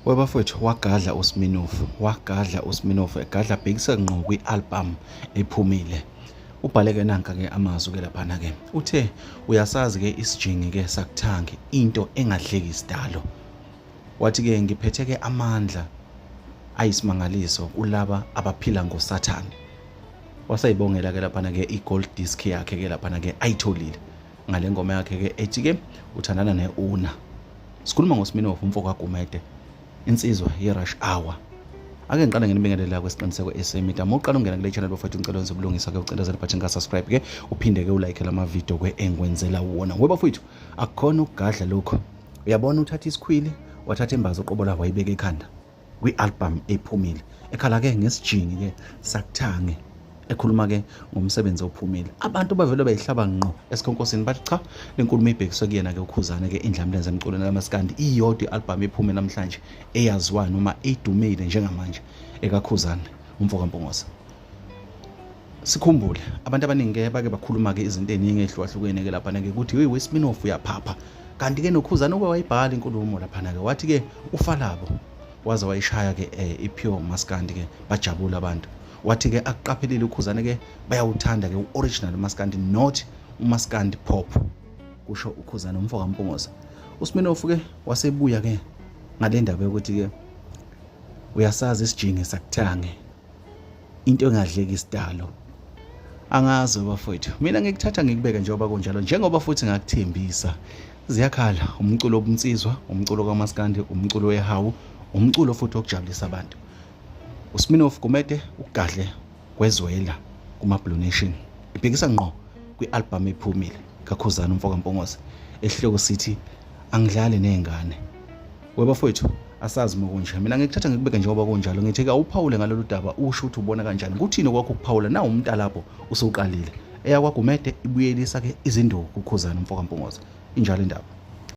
Webafowethu wagadla uSminofu, wagadla uSminofu egadla bhekisa ngqo kwi-album ephumile. Ubhale-ke nanka-ke amazwi-ke laphana-ke. Uthe uyasazi-ke isijingi-ke sakuthangi into engadleki sidalo. Wathi-ke ngiphethe-ke amandla ayisimangaliso kulaba abaphila ngoSathane. Wasayibongela-ke laphana-ke i-gold disc yakhe-ke laphana-ke ayitholile ngale ngoma yakhe-ke ethi-ke uthandana ne-Una. Sikhuluma ngoSminoff umfo kaGumede, insizwa ye-Rush Hour. Ake ngiqale nginibingelela kwesiqiniseko esemida. Uma uqala ungena kule channel bafethu ngicela wenze ubulungisa ke ucindezele button ka subscribe ke uphinde ke ulike lama video ke engikwenzela wona. Ngoba bafethu akukhona ukugadla lokho. Uyabona uthatha isikhwili wathatha imbazo uqobo lawo wayibeka ekhanda. Kwi-album ephumile ekhala ke ngesijingi ke sakuthange ekhuluma ke ngomsebenzi ophumile abantu bavele bayihlaba ngqo esikhonkosini bathi cha lenkulumo ibhekiswe kuyena ke ukhuzane ke indlamlenze emculweni kamaskandi iyodwa i-album ephume namhlanje eyaziwa noma idumile njengamanje ekakhuzane umfo kaMpungose. Sikhumbule abantu abaningi ke bake bakhuluma ke izinto eziningi ezihlukahlukene ke lapha ke ukuthi hey weSminoff uyaphapha kanti ke nokhuzane uke wayibhala inkulumo lapha ke wathi ke ufalabo waze wayishaya ke eh, i-pure maskandi ke bajabula abantu wathi ke akuqaphelile ukhuzane ke bayawuthanda ke u-original maskandi not umaskandi pop kusho ukhuzane umfo kaMpungose. USminoff ke wasebuya ke ngale ndaba yokuthi ke uyasazi isijingi sakuthange into engadleki isidalo. Angazi bafowethu, mina ngikuthatha ngikubeke njengoba kunjalo, njengoba futhi ngakuthembisa. Ziyakhala umculo obunsizwa, umculo kamaskandi, umculo wehawu, umculo futhi wokujabulisa abantu. USminoff Gumede ugadle kwezwela kuma-Blue Nation. Ibhekisa ngqo kwi-albhamu ephumile kaKhuzani umfo kaMpungose esihloko sithi Angidlali Ney'ngane. Webafowethu asazi uma kunje. Mina ngikuthatha ngikubeke njengoba kunjalo ngithi-ke awuphawule ngalolu daba usho ukuthi ubona kanjani. Kuthini okwakho ukuphawula nawu umntalabho usuqalile. EyakwaGumede ibuyelisa-ke izinduku kuKhuzani umfo kaMpungose. Injalo indaba.